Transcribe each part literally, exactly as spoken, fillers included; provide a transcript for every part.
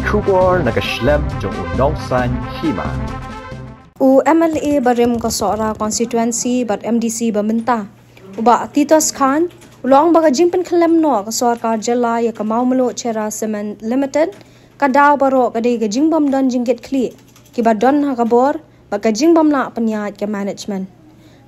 Khubor na ka shlem jong u nongsan hima. U M L A barim ka Sohra constituency bad M D C ba mynta, u Bah Titos Chyne, u la ong ba ka jingpynkhyllem noh ka sorkar jylla ïa ka Mawmluh Cherra Cement Limited, ka daw baroh ka dei ka jingbym don jingkitkhlieh kiba don ha ka bor bad ka jingbym lah pynïaid ka management.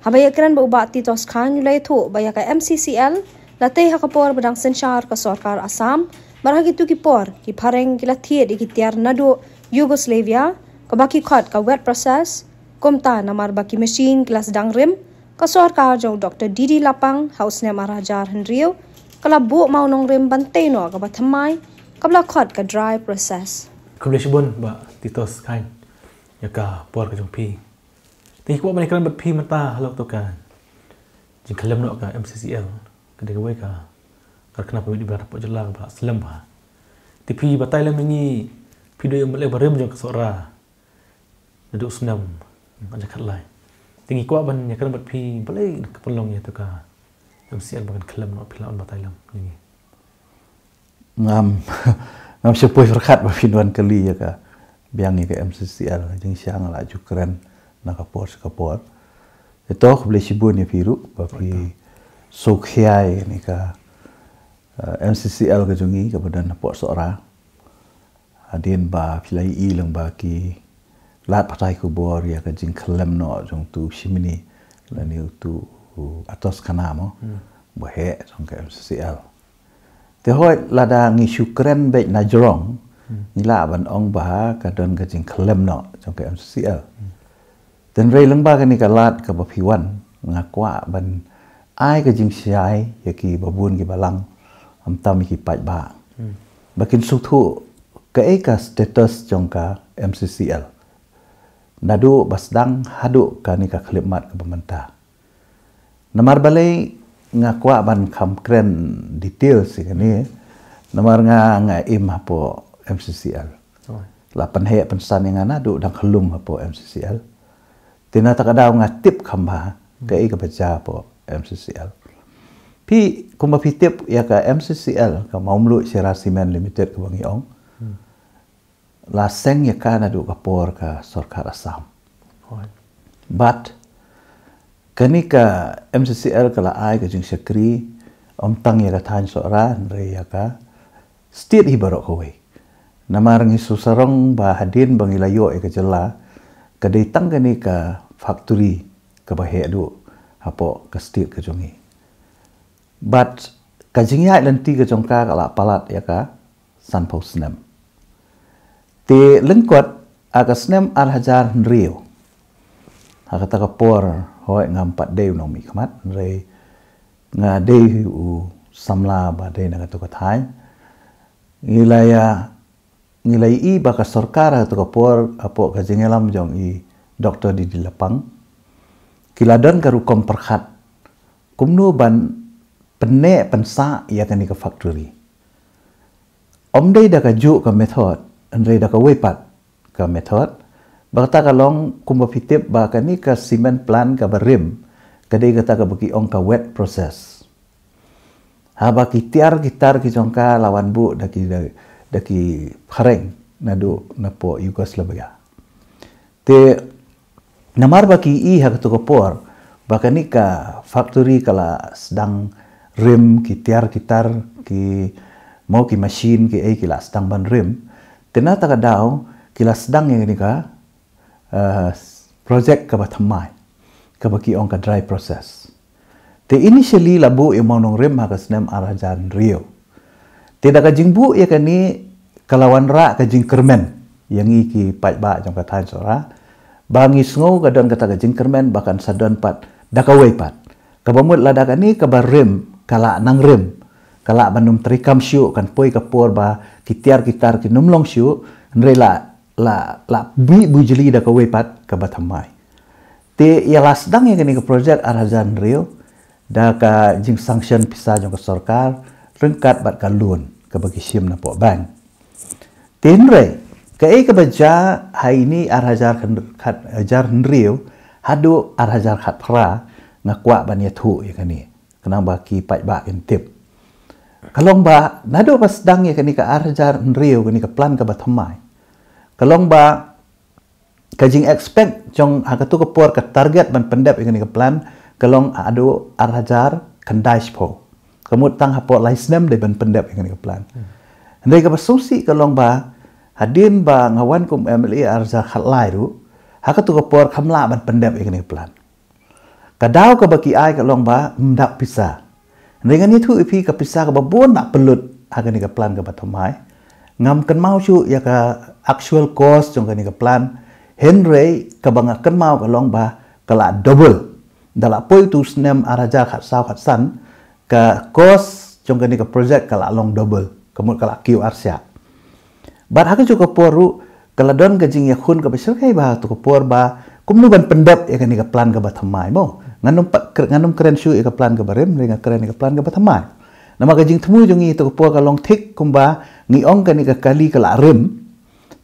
Haba ïakren bad u Bah Titos Chyne, u la ïathuh ba ïa ka M C C L la tei ha ka por ba dang synshar ka sorkar Assam, bad ha kito ki por ki phareng ki la thied ïa ki tiar naduh Yugoslavia, kaba ki khot ka wet process. Kumta, namar ba ki machine ki la sdang rim, ka sorkar jong u Doctor D D Lapang ha u snem ar hajar hynriew ka la buh mawnongrim ban tei noh kaba thymmai, kaba la khot ka dry process. Khublei shibun Bah Titos Chyne ïa ka por ka jong phi. Te ngi kwah ban ïakren bad phi mynta halor kata ka jingkhyllem noh ka M C C L, ka dei kawei ka karkhana pynmih dih bad pynïaid jylla kaba slem bha. Te phi batai lem ïa ngi, phi dei u M L A barim jong ka Sohra naduh u snem ar hajar khatlai. Te ngi kwah ban ïakren bad phi balei ka pynlong ïa kata ka M C L ba kan khyllem noh, phi lah ban batai lem ïa ngi. Ngam, ngam sngewpoi pyrkhat ba phin wan kylli ïa ka, biang ïa ka M C C L, jingshisha nga la ju kren na ka por sha ka por. Te to, khublei shibun ïa phi ruh ba phi sngewkhia ïa kane ka, eh, M C C L ka jong ngi kaba don hapoh Sohra. Hadien ba phi la ïohi lyngba ki lad pathai khubor ïa ka jingkhyllem noh jong utu u Shimini lane utu u Atos Khanna mo, ba heh jong ka M C C L. Te hooid, lada ngi shu kren beit na jrong, ngi lah ban ong ba ka don ka jingkhyllem noh jong ka M C C L. Hynrei lyngba kane ka lad kaba phi wan, nga kwah ban ai ka jingshai ïa ki babun ki balang, khamtam ïa ki paidbah, ba kin sngewthuh kaei ka status jong ka M C C L naduh ba sdang haduh kane ka khyllipmat kaba mynta. Namar balei nga kwah ban kham kren details ïa kane, namar nga, nga im hapoh M C C L. La pynheh pynsan ïa nga naduh dang khyllung hapoh M C C L. Te na kata ka daw nga tip kham bha kaei kaba jia hapoh M C C L. Phi, kumba phi tip, ïa ka M C C L, ka Mawmluh Cherra Cement Limited kaba ngi ong, la seng ïa ka naduh ka por ka sorkar Assam. Bad kane ka M C C L ka la ai ka jingshakri ym tang ïa ka thaiñ Sohra, hynrei ïa ka state hi baroh kawei. Namar ngi shu sarong ba hadien ba ngi la ïoh ïa ka jylla, ka dei tang kane ka factory kaba heh duh hapoh ka state ka jong ngi. Bad ka jingïaid lynti ka jong ka ka la palat ïa ka sanphew snem. Te lyngkot ha ka snem ar hajar hynriew, ha kata ka por, hooid, ngam pat dei u nongmihkhmat, hynrei nga dei u samla ba dei na kato ka thaiñ. Ngi la ïa, ngi la ïohi ba ka sorkar ha kato ka por, hapoh ka jingïalam jong i Doctor D D Lapang, ki la don ka rukom pyrkhat kumno ban pynneh pynsah ïa kane ka factory. Ym dei da kajuh ka method, hynrei da kawei pat ka method. Ba kata ka long, kumba phi tip, ba kane ka cement plant kaba rim, ka dei kata kaba ki ong ka wet process. Haba ki tiar ki tar ki jong ka la wan buh da ki, da, da ki phareng naduh napoh Yugoslavia. Te namar ba ki ïohi ha kato ka por ba kane ka factory ka la sdang rim, ki tiar ki tar, ki, mo, ki machine kiei ki la sdang ban rim, te na kata ka daw ki la sdang ïa kane ka, eh, project kaba thymmai, kaba ki ong ka dry process. Te initially la buh ïa u mawnongrim ha ka snem ar hajar hynriew. Te da ka jingbuh ïa kane ka la wanrah ka jingkyrmen ïa ngi ki paidbah jong ka thaiñ Sohra, ba ngi sngew ka don kata ka jingkyrmen ba kan sa don pat da kawei pat. Kaba mut lada kane kaba rim ka lah nang rim, ka lah ban ym treikam shuh, kan poi ka por ba ki tiar ki tar kin ym long shuh, hynrei la, la, la mih bujli da kawei pat kaba thymmai. Te ïa la sdang ïa kane ka project ar hajar hynriew da ka jingsanction pisa jong ka sorkar ryngkat bad ka loan kaba ki shim napoh bank. Te hynrei kaei kaba jia ha ine i ar hajar khat, hajar hynriew haduh ar hajar khatphra, nga kwah ban ïathuh ïa kane khnang ba ki paidbah kin tip. Ka long ba naduh ba sdang ïa kane ka ar hajar hynriew, kane ka plan kaba thymmai, ka long ba ka jing expect jong ha katu ka por ka target ban pyndep ïa kane ka plan ka long haduh ar hajar khyndai shiphew. Ka mut tang hapoh lai snem dei ban pyndep ïa kane ka plan. Hynrei kaba sngewsih ka long ba hadien ba nga wan kum M L A ar hajar khatlai ruh, ha katu ka por kam lah ban pyndep ïa kane ka plan. Ka daw kaba ki ai ka long ba ym dap pisa. Hynrei ngan ïathuh ïa phi ka pisa kaba bun la pynlut ha kane ka plan kaba thymmai. Ngam kynmaw shuh ïa ka actual cost jong kane ka plan. Hynrei kaba nga kynmaw ka long ba ka la double. Da la poi tu snem ar hajar khatsaw khatsan, ka cost jong kane ka project ka la long double. Ka mut ka la kiew arshah. Bad ha kajuh ka por ruh ka la don ka jingïakhun kaba shyrkhei bha ha katu ka por ba kumno ban pyndep ïa kane ka plan kaba thymmai mo. Ngan ym pat kre-, ngan ym kren shuh ïa ka plan kaba rim, hynrei nga kren ïa ka plan kaba thymmai. Namar ka jingthmu jong ngi ha katu ka por ka long thik kumba ngi ong kane ka kali ka la rim,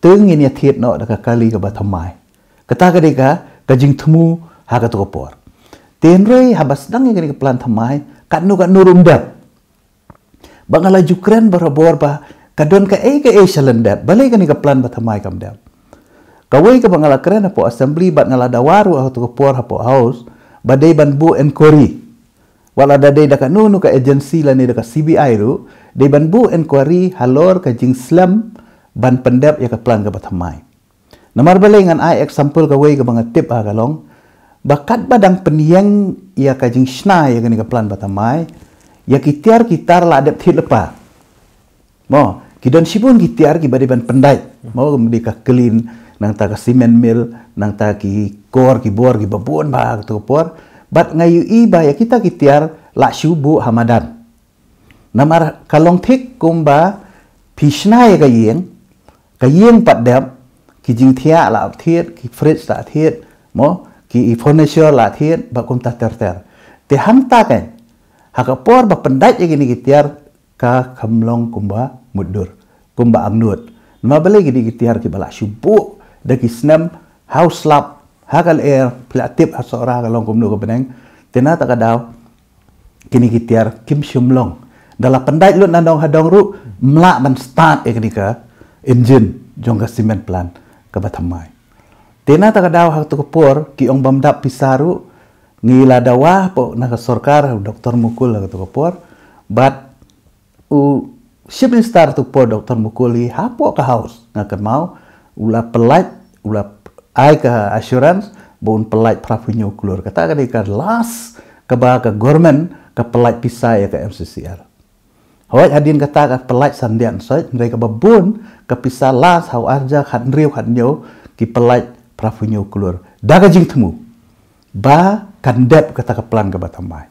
te ngin ïa thied noh da ka kali kaba thymmai. Kata ka dei ka, ka jingthmu ha katu ka por. Te hynrei haba sdang ïa kane ka plan thymmai, katno katno ruh ym dep. Ba nga la ju kren barabor ba ka don kaei kaei sha lyndet, balei kane ka plan ba thymmai kam dep. Kawei kaba nga la kren hapoh assembly bad nga la dawa ruh ha katu ka por hapoh House, ba dei ban buh inquiry. Wat la da dei da kano kano ka agency lane da ka C B I ruh, dei ban buh inquiry halor ka jingslem ban pyndep ïa ka plan kaba thymmai. Namar balei, ngan ai example kawei kaba nga tip ha ka long ba katba dang pynïeng ïa ka jingshna ïa kane ka plan ba thymmai, ïa ki tiar ki tar la dep thied lypa. Mo, ki don shibun ki tiar kiba dei ban pyndait. Mo, dei ka klin, nangta ka cement mill, nangta ki kor ki bor kiba bun bha ha katu ka por. Bad nga ïohi ba ïa kita ki tiar la shu buh ha madan. Namar ka long thik kumba phi shna ïa ka ïing, ka ïing pat dep, ki jingthiah la thied, ki fridge la thied, mo, ki furniture la thied, bad kumta ter ter. Te hangta kan, ha ka por ba pyndait ïa kine ki tiar, ka kham long kumba mutdur, kumba angnud. Namar balei, kine ki tiar kiba la shu buh da ki snem, ha u slap, ha ka lyer, phi la tip ha Sohra ka long kumno ka bneng. Te nangta ka daw kine ki tiar kim shym long. Da la pyndait lut na dong ha dong ruh, ym lah ban start ïa kane ka engine jong ka cement plant kaba thymmai. Te nangta ka daw ha katu ka por, ki ong bym dap pisa ruh, ngi la dawa hapoh na ka sorkar, Doctor Mukul ha katu ka por, bad u Chief Minister ha katu ka por, Doctor Mukul, hi hapoh ka House, nga kynmaw, u la pyllait, u la ai ka assurance ba un pyllait phra phew hynñiew klur. Kata ka dei ka last kaba ka government ka pyllait pisa ïa ka M C C L. Hooid, hadien kata ka pyllait san diat nsoit, hynrei kaba bun ka pisa last ha u ar hajar khathynriew khathynñiew ki pyllait phra phew hynñiew klur. Da ka jingthmu ba kan dep kata ka plan kaba thymmai.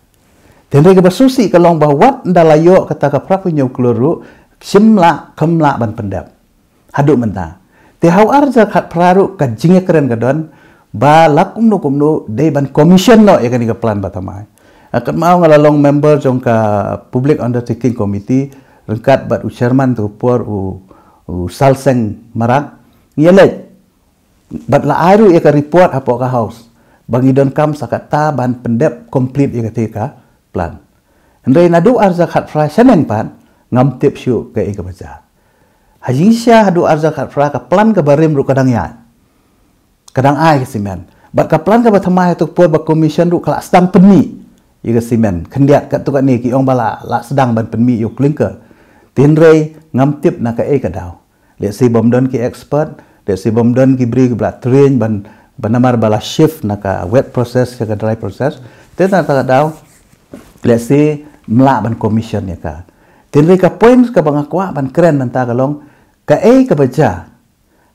Te hynrei kaba sngewsih ka long ba wat ynda la ïoh kata ka phra phew hynñiew klur ruh, shim lah kham lah ban pyndep haduh mynta. Te ha u ar hajar khatphra ruh ka jingïakren ka don ba la kumno kumno dei ban commission noh ïa kane ka plan ba thymmai. Nga kynmaw nga la long member jong ka Public Undertaking Committee ryngkat bad u chairman ha katu ka por, u, u Salseng Marak. Ngi ïaleit bad la ai ruh ïa ka report hapoh ka House ba ngi donkam sa kata ban pyndep complete ïa kata ka plan. Hynrei naduh ar hajar khatphra shaneng pat ngam tip shuh kaei kaba jia. Ha jingshisha haduh ar hajar khatphra ka plan kaba rim ruh ka dang ïaid, ka dang ai ka cement. Bad ka plan kaba thymmai ha katu ka por ba commission ruh ka la sdang pynmih ïa ka cement. Khyndiat katto katne ki ong ba la, la sdang ban pynmih ïa u clinker. Te hynrei ngam tip na kaei ka daw. Lehse bym don ki expert, lehse bym don ki briew kiba la train ban, ban namar ba la shift na ka wet process sha ka dry process. Te nangta ka daw, lehse ym lah ban commission ïa ka. Te hynrei ka point kaba nga kwah ban kren nangta ka long, kaei kaba jia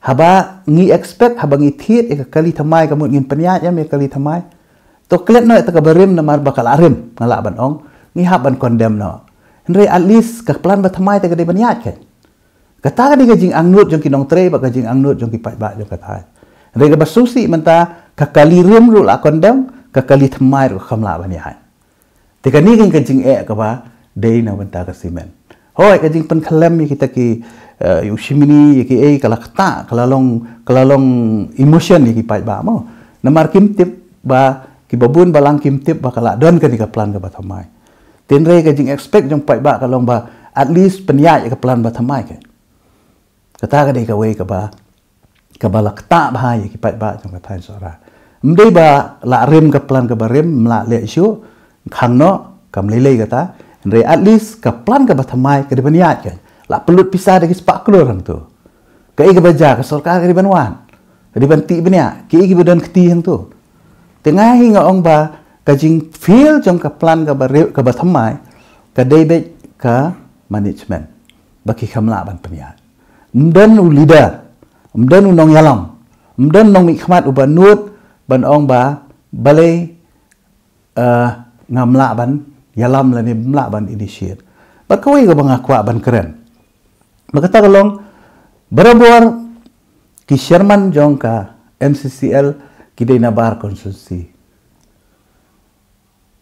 haba ngi expect, haba ngi thied ïa ka kali thymmai, ka mut ngin pynïaid ïa ka kali thymmai. To klet noh ïa kata kaba rim namar ba ka la rim, nga lah ban ong, ngi hap ban condemn noh. Hynrei at least ka plan ba thymmai te ka dei ban ïaid kan. Kata ka dei ka jingangnud jong ki nongtrei bad ka jingangnud jong ki paidbah jong ka thaiñ. Hynrei kaba sngewsih mynta, ka kali rim ruh la condemn, ka kali thymmai ruh ka kham lah ban ïaid. Te kane ka jingeh kaba dei na bynta ka cement. Hooid, ka jingpynkhlem ïa kita ki, eh, ïa u chimney, ïa kiei ka la ktah, ka la long, ka la long emotion ïa ki paidbah mo. Namar kim tip ba, kiba bun balang kim tip ba ka la don kane ka plan kaba thymmai. Te hynrei ka jingexpect jong paidbah ka long ba at least pynïaid ïa ka plan ba thymmai ka. Kata ka dei kawei kaba, kaba la ktah bha ïa ki paidbah jong ka thaiñ Sohra. Ym dei ba la rim ka plan kaba rim, ym lah leh shuh, khang noh, kam lei lei kata. Hynrei at least ka plan kaba thymmai ka dei ban ïaid ka. La pynlut pisa da ki spah klur hangto. Kaei kaba jia ka sorkar ka dei ban wan. Ka dei ban tih bniah, kiei kiba don kti hangto. Te nga hi nga ong ba ka jingfail jong ka plan kaba ri-, kaba thymmai, ka dei beit ka management. Ba ki kham lah ban pynïaid. Ym don u leader, ym don u nongïalam, ym don nongmihkhmat uba nud ban ong ba balei, eh, ngam lah ban ïalam lane ym lah ban initiate. Bad kawei kaba nga kwah ban kren, ba kata ka long, barabor ki chairman jong ka M C C L ki dei nabar constituency.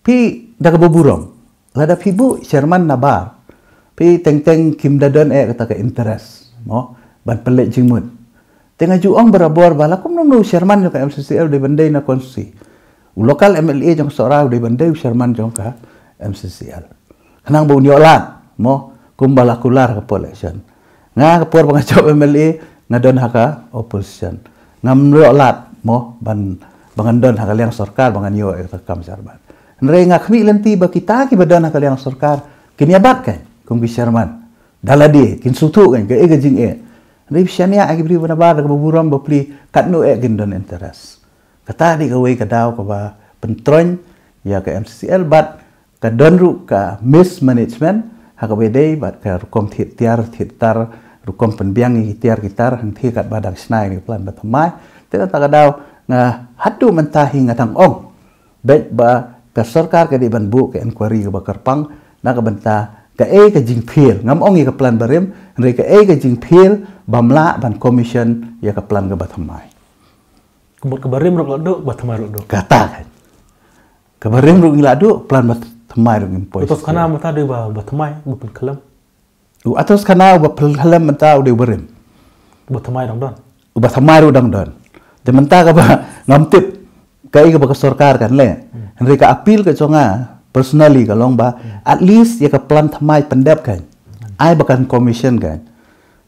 Phi da kaba burom, lada phi buh chairman nabar, phi teng teng kim da don eh kata ka interest, mo, ban pynleit jingmut. Te nga ju ong barabor ba la kumno kumno u chairman jong ka M C C L u dei ban dei na constituency. U local M L A jong Sohra u dei ban dei u chairman jong ka M C C L. Khnang ba un ïoh lad, mo, kumba la kular ha ka por election. Nga ka por ba nga jop M L A, nga don ha ka opposition. Ngam ïoh lad, mo, ban, ba ngan don ha ka liang sorkar, ba ngan ïoh ïa ka kam sharbat. Hynrei nga khmih lynti ba kita kiba don ha ka liang sorkar kin ïa bat kein kum ki chairman. Da lade kin sngewthuh kein kaei ka jingeh. Hynrei phi shaniah ïa ki briew ba nabar da kaba burom bapli, katno eh kin don interest. Kata dei kawei ka daw kaba pyntroiñ ïa ka M C C L bad ka don ruh ka mismanagement ha kaba ïadei bad ka rukom thied tiar thied tar, rukom pynbiang ïa ki tiar ki tar hangtei katba dang shna ïa ka plan ba thymmai. Te kata ka daw nga haduh mynta hi nga dang ong beit ba ka sorkar ka dei ban buh ka inquiry kaba kyrpang na ka bynta kaei ka jingfail, ngam ong ïa ka plan ba rim, hynrei kaei ka jingfail bym lah ban commission ïa ka plan kaba thymmai. Ka mut kaba rim ruh la duh, ba thymmai ruh duh. Kata kan. Kaba rim ruh ngi la duh, plan ba thymmai ruh ngim poi. Uta u khana mynta dei ba, ba thymmai, ba pynkhlem. U, uta u khana uba pynkhlem mynta u dei uba rim. Uba thymmai dang don. Uba thymmai ruh dang don. Te mynta kaba ngam tip kaei kaba ka sorkar kan leh. Hmm. Hynrei ka appeal ka jong nga personally ka long ba, hmm, at least ïa ka plan thymmai pyndep kan. Hmm. Ai ba kan commission kan.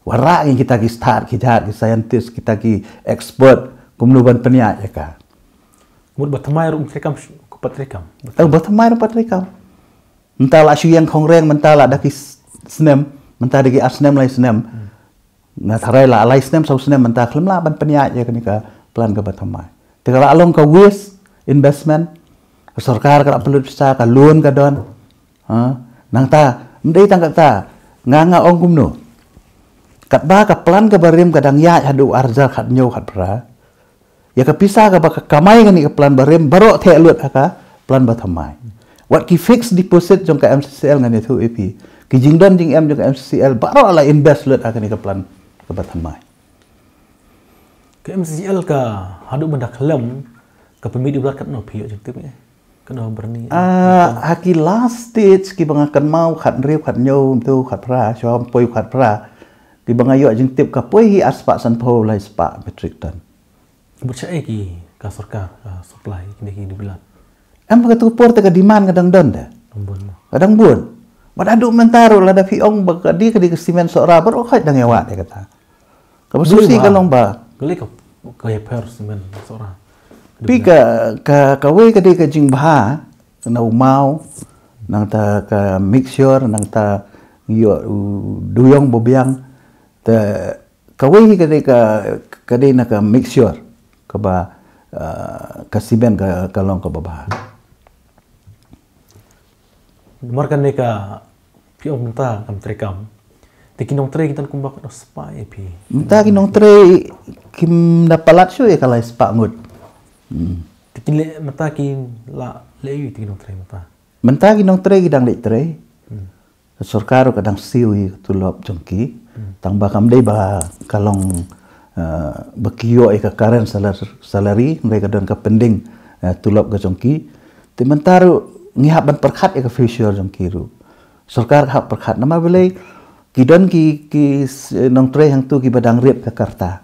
Wanrah ïa kita ki stad, ki jait, ki scientist, kita ki expert, kumno ban pynïaid ïa ka. Mut ba thymmai ruh ym treikam sh-, ko pat treikam. Eh, ba thymmai ruh pat treikam. Mynta la shu ïeng khongreng, mynta la da ki s-, snem, mynta da ki ar snem lai snem. Hmm. Nga tharai la lai snem saw snem mynta khlem lah ban pynïaid ïa kane ka plan kaba thymmai. Te ka la long ka waste investment, ka sorkar ka la pynlut pisa, ka loan ka don. Ha? Nangta, ym dei tang kata, nga nga ong kumno. Katba ka plan kaba rim ka dang ïaid haduh ar hajar khathynñiew khatphra. Ïa ka pisa kaba ka kamai kane ka plan ba rim baroh theh lut ha ka plan ba thymmai. Wat ki fixed deposit jong ka M C C L ngan ïathuh ïa phi. Ki jingdon jingem jong ka M C C L baroh la invest lut ha kane ka plan kaba thymmai. Ka M C C L ka haduh ban da khlem ka pynmih dewblar katno phi ïoh jingtip eh? Katno byrni? Ah, ha ki last stage kiba nga kynmaw khathynriew, khathynñiew, hynñiew, khatphra, shuwa ym poi khatphra. Kiba nga ïoh jingtip ka poi hi arspah sanphew, laispah metric ton. Bad shaei ki ka sorkar, ka supply kine ki dewblar? Em, ha katu ka por te ka demand ka dang don de. Dang bun. Ka dang bun. Bad haduh mynta ruh lada phi ong ba ka dei, ka dei ka cement Sohra baroh khoit dang ïa wad ïa kata. Kaba sngewsih ka long ba. Balei ka, ka ïapher cement Sohra? Phi ka, ka, kawei ka dei ka jingbha na u maw, nangta ka mixture, nangta ïoh u duyong ba biang. Te kawei hi ka dei ka, ka dei na ka mixture kaba, ah, ka cement ka, ka long kaba bha. Namar kane ka phi ong mynta kam treikam. Te ki nongtrei ki don kumba katno spah ïa phi? Mynta ki nongtrei kim da palat shuh ïa ka laispah ngut. Hmm. Te kin leh mynta ki la leh aïu te ki nongtrei mynta? Mynta ki nongtrei ki dang leit trei. Hmm. Ka sorkar ruh ka dang siew ïa ka tulop jong ki. Hmm. Tang ba kam dei ba ka long, eh, ba ki ïoh ïa ka current salar-, salary, hynrei ka don ka pending, eh, tulop ka jong ki. Te mynta ruh ngi hap ban pyrkhat ïa ka future jong ki ruh. Sorkar ka hap pyrkhat namar balei ki don ki, ki s-, nongtrei hangtu kiba dang rit ka karta.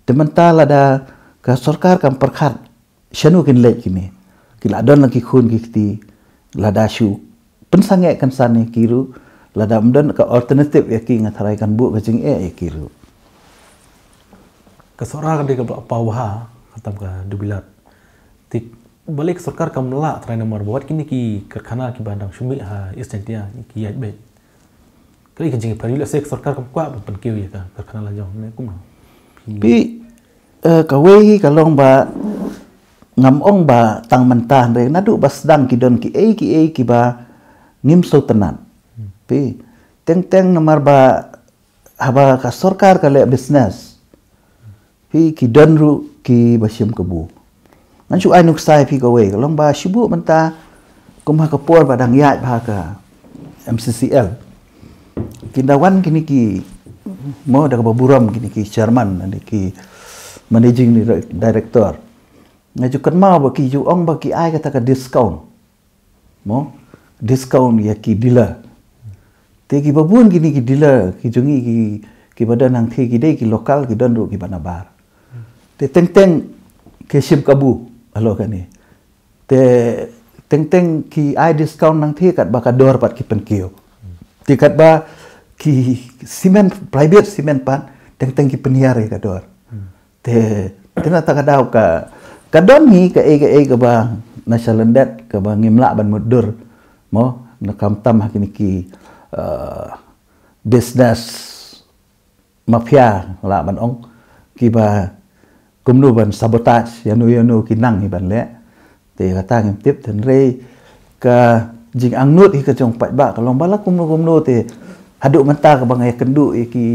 Te mynta lada ka sorkar kam pyrkhat shano kin leit kine. Ki la don la ki khun ki kti, lada shu pynsangeh kynsan ïa ki ruh, Lada ym don ka alternative ïa ki, nga tharai kan buh ka jingeh ïa ki ruh. Ka Sohra ka dei kaba la paw bha, khamtam ka Dubilat. Te balei ka sorkar kam lah trai namar ba wat kine ki karkhana kiba dang shu mih ha East Jaintia ki ïaid beit. Ka dei ka jingpyrshah, lehse ka sorkar kam kwah ban pynkiew ïa ka karkhana la jong ne kumno. Phi, eh, kawei ka long ba ngam ong ba tang mynta, hynrei naduh ba sdang ki don kiei kiei kiba ngim sngewtynnat. Phi, teng teng namar ba haba ka sorkar ka leh business, phi, ki don ruh kiba shim kabu. Ngan shu ai nuksa ïa phi kawei, ka long ba shu buh mynta kum ha ka por ba dang ïaid bha ka M C C L. Ki da wan kine ki, mo, da kaba burom kine ki chairman, kine ki managing dire-, director. Nga ju kynmaw ba ki ju ong ba ki ai kata ka discount. Mo, discount ïa ki dealer. Te kiba bun kine ki dealer ki jong ngi ki, kiba don hangthie ki dei ki local, ki don ruh kiba nabar. Te teng teng ki shim kabu halor kane. Te teng teng ki ai discount hangthie katba ka dor pat ki pynkiew. Te katba ki cement, private cement pat, teng teng ki pynhiar ïa ka dor. Te, te na kata ka daw ka, ka don hi kaei kaei kaba na shalyndet kaba ngim lah ban mutdur. Mo, na khamtam ha kine ki, eh, business mafia lah ban ong, kiba kumno ban sabotage ïano ïano ki nang hi ban leh. Te kata ngim tip, hynrei ka jingangnud hi ka jong paidbah ka long ba la kumno kumno te haduh mynta kaba nga ïakynduh ïa ki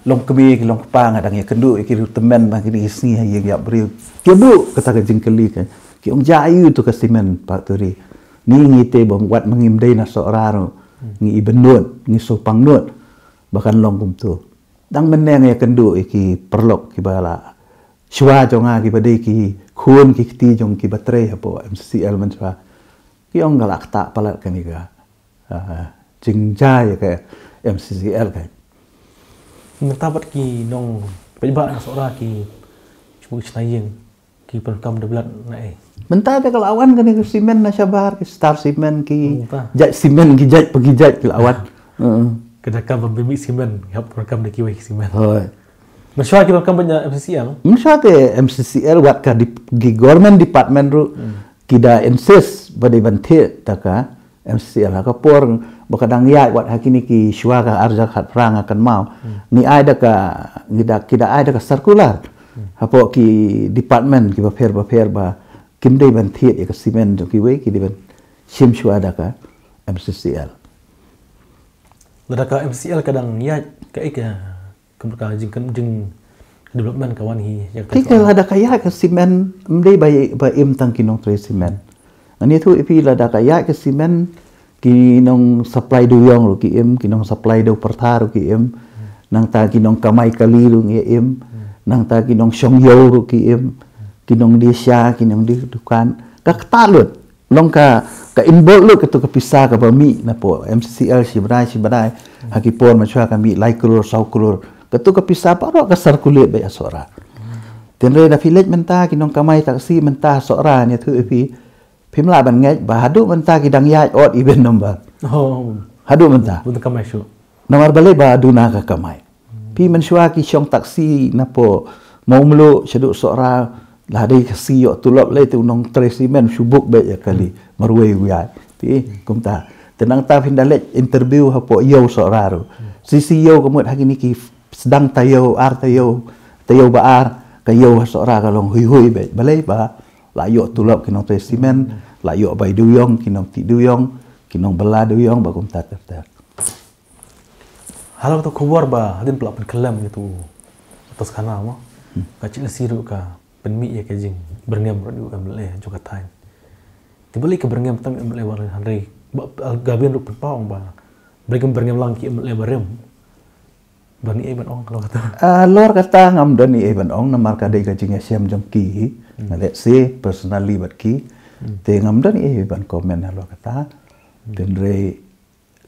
longkmie ki longkpa, nga dang ïakynduh ïa ki ruh tymmen ba kine ki sngi ha ïing ïap briew. Ki buh kata ka jingkylli ka, ki ong, "Jia aiu tu ka cement factory? Ni ngi te ba wat ma ngim dei na Sohra ruh ngi i bynnud, ngi sngewpang nud ba kan long kumtu." Dang mynne nga ïakynduh ïa ki paralok kiba la shuwa jong nga kiba dei ki khun ki kti jong kiba trei hapoh M C C L mynshuwa. Ki ong ka la ktah palat kane ka, ah, jingjia ïa ka M C C L ka. Mynta pat ki nongpaidbah na Sohra ki shu shna ïing, ki pyndonkam da blat na ei? Mynta te ka la wan kane ka cement na shabar, ki Star Cement, ki Mynta. Jait Cement, ki jait pa ki jait ki la wan. Heeh. Ka jaka ba pynmih cement, hap pyndonkam da kiwei ki cement. Hooid. Mynshuwa ki pyndonkam beit na M C C L? Mynshuwa te M C C L wat ka dep-, ki government department ruh, Hmm. ki da insist ba dei ban thied da ka M C C L ha ka por ba ka dang ïaid wat ha kine ki shuwa ka ar hajar khatphra nga kynmaw. Hmm. Ngi ai da ka, ngi da, ki da ai da ka circular. Hmm. Hapoh ki department kiba pher ba pher ba kim dei ban thied ïa ka cement jong kiwei, ki dei ban shim shuwa da ka M C C L. Lada ka M C C L ka dang ïaid kaei ka, ka, ka jing, jing development ka wan hi ïa ka. Te ka lada ka ïaid ka cement, ym dei ba, ba im tang ki nongtrei cement. Ngan ïathuh ïa phi, lada ka ïaid ka cement, ki nong supply dewïong ruh ki im, ki nong supply dew pyrtha ruh ki im, nangta ki nong kamai kali ruh ngi im, nangta ki nong shong ïew ruh ki im, ki nong die sha, ki nong die dukan. Ka ktah lut. Long ka, ka involve lut katu ka pisa kaba mih napoh M C C L shi bnai shi bnai. Ha ki por mynshuwa ka mih lai klur saw klur. Katu ka pisa baroh ka circulate beit ha Sohra. Te hynrei da phi leit mynta ki nong kamai taxi mynta ha Sohra, ngan ïathuh ïa phi, phim lah ban ngeit ba haduh mynta ki dang ïaid odd even number. Oh. Haduh mynta. Bun kamai shuh. Namar balei? Ba duna ka kamai. Phi, mynshuwa ki shong taxi napoh Mawmluh shaduh Sohra, la dei ka sngi ïoh tulop lei te u nongtrei cement shu book beit ïa kali marwei u ïaid. Phi, kumta. Te nangta phin da leit interview hapoh ïew Sohra ruh. Shi shi ïew ka mut ha kine ki sdang taïew, ar taïew, taïew ba ar, ka ïew ha Sohra ka long hui hui beit. Balei? Ba la ïoh tulop ki nongtrei cement, la ïoh bai dewïong, ki nongtih dewïong, ki nongbylla dewïong, ba kumta ter ter. Halor kata ka khubor ba hadien ba la pynkhlem ïa uto u skhana mo, Hmm. ka Chief Minister ruh ka pynmih ïa ka jingbyrngem ruh ïa u M L A jong ka thaiñ. Te balei ka byrngem tang M L A ba hynrei ba, ba, ka Bian ruh pynpaw ba balei kam byrngem lang ki M L A barim. Don ei ban ong halor kata? Ah, halor kata ngam don ei ban ong namar ka dei ka jingïashem jong ki. Hmm. Let's say personally bad ki. Hmm. Te ngam don ei ban comment halor kata. Hmm. Te hynrei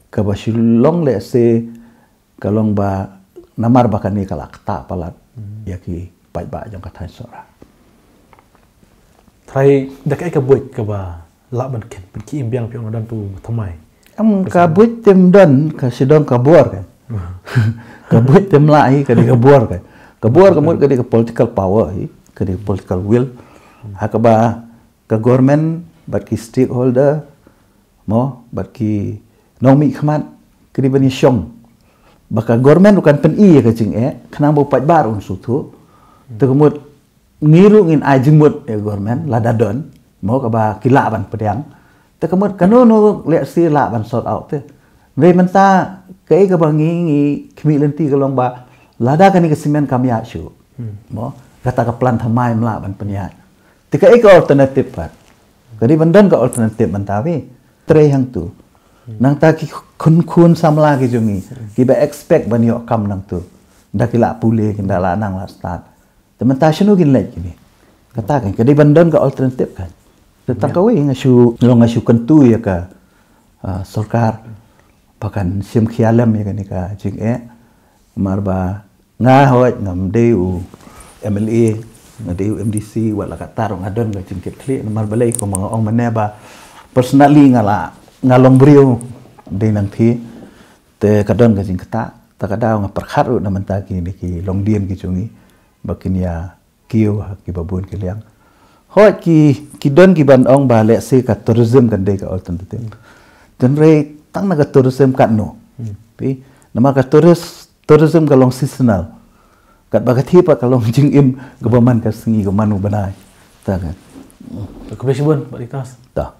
kaba shu long lehse ka long ba namar ba kane ka la ktah palat Hmm. ïa ki paidbah jong ka thaiñ Sohra. Trai, da kaei ka buit kaba lah ban ken, ban ki im biang phi ong don tu thymmai. Kam ka buit tem don ka sidong ka bor ka. Ka buit tem la hi ka dei ka bor ka. Ka bor ka mut ka dei ka political power hi, ka dei ka political will. Ha kaba ka government bad ki stakeholder mo bad ki nongmihkhmat ka dei ban ïashong. Ba ka government ruh kan pyni ïa ka jingeh khnang ba u paidbah ruh un sngewthuh. Te ka mut ngi ruh ngin ai jingmut ïa ka government lada don mo kaba ki lah ban pdiang. Te ka mut kano no leh si lah ban sort out te. Hynrei mynta kaei kaba ngi ngi khmih lynti ka long ba lada kane ka cement kam ïaid shuh mo kata ka plant thymmai ym lah ban pynïaid. Te kaei ka alternative pat? Ka dei ban don ka alternative mynta wi. Trei hangtu. Nangta ki khun khun samla ki jong ngi kiba expect ban ïoh kam nangtu. Da ki lah pule ki da lah nang lah stad. Te mynta shano kin leit kine? Kata kan ka dei ban don ka alternative kan. Te tang kawei nga shu long nga shu kyntu ïa ka ah, sorkar ba kan shim khia lem ïa kane ka jingeh. Namar ba nga hoi ngam dei u M L A, nga dei u M D C, wat la katta ruh nga don ka jingkitkhlieh namar balei kumba nga ong mynne ba personally nga la nga long briew dei nangthie. Te ka don ka jingktah, ta ka daw nga pyrkhat ruh na mynta kine ki longdien ki jong ngi ba kin ïa kiew ha kiba bun ki liang. Hoi ki ki don ki ban ong ba lehse ka tourism kan dei ka alternative. Hynrei tang na ka tourism katno. Pi namar ka tourist tourism ka long seasonal. Katba ka thie pat ka long jingim kaba man ka sngi ka man u bnai. Ta kan. Khublei shibun Bah Ditas. Ta.